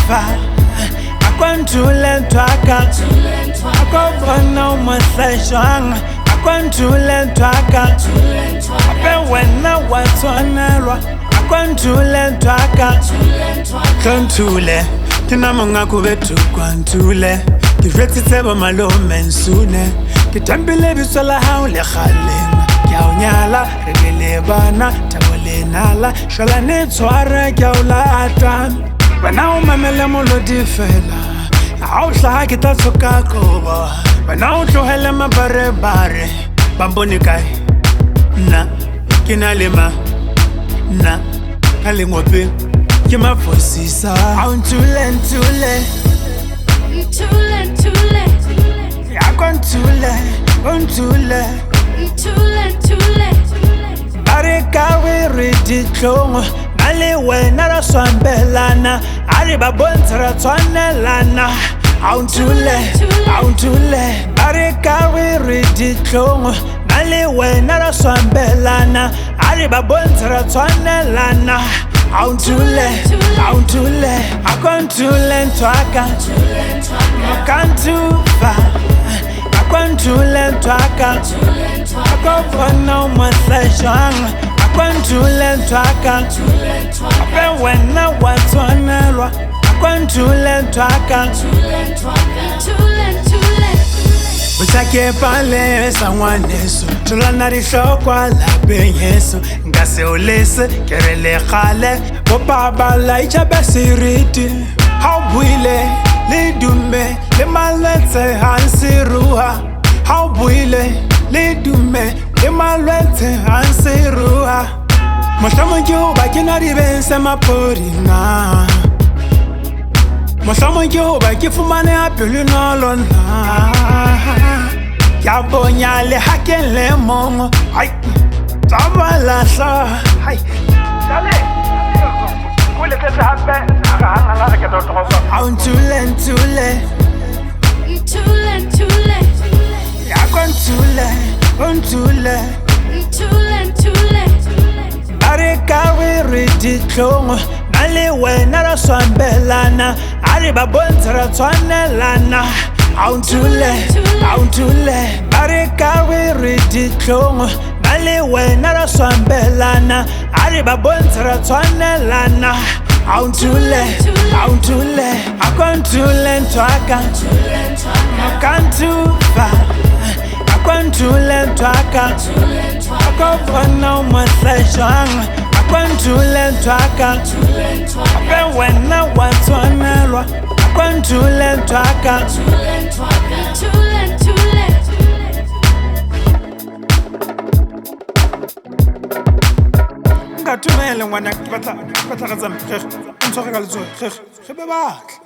Kantufa Akwantule ntwaka Akobona umuhle jwang Akwantule ntwaka Ape wena wa tshwanelwa Akwantule ntwaka Tlonthule Ke nna monga kubetu kwantule Ke jwetsitse bo malome nsune Ke thempile bitso la hao le kgaleng Ke a o nyala re be le bana thabo le nala Shwalane tshware ke a o lata Wena o mamele molodi fela Ha o hlaha ke tla tshoka kobo Wena o tlohele mabarebare Ba mpone kae nna ke na le ma nna ka lengopeng ke mafosisa Ao ntule ntule Ntule ntule Ya kwa ntule o ntule Ntule ntule Ba re ka we re ditlhong nna le wena ra swambelana A re ba bontshe ra tshwanelana Ao ntule ao ntule Ba re ka we re ditlhong nna le wena ra swambelana A re ba bontshe ra tshwanelana Ao ntule ao ntule Ako ntule ntwaka Kantufa Akwantule ntwaka Akobona umuhle jwang Akwantule ntwaka Ape wena wa tshwanelwa Akwantule ntwaka Ntule ntule Botjha ke palesa ngwaneso Tholana dihlokwa lapeng heso Nka se o lese ke re le kgale Bo pabala itjhabe seriti Ha o buile le dume le malwetse ha nsiruha Ha o buile le dume le malwetse ha nsiruha Mohlomong ke hoba ke nwa dibese mapodi na Mohlomong ke hoba ke fumaneha pelonolo na Ke a bonya le ha ke le mong Ai tsa ba lahla Ai Ao ntule ntule Ntule ntule Ya kwa ntule o ntule Ntule ntule Ba re ka we re ditlhong nna le wena ra swambelana A re ba bontshe ra tshwanelana Ao ntule ao ntule Ba re ka we re ditlhong nna le wena ra swambelana A re ba bontshe ra tshwanelana Ao ntule ao ntule Akwantule ntwaka Kantufa Akwantule ntwaka Akobona umuhle jwang Akwantule ntwaka Ape wena wa tshwanelwa Akwantule ntwaka Ntule ntule Nkatumele ngwana ke batla re tsamaye. Ge o ntshware ka letsoho ge ge be batla.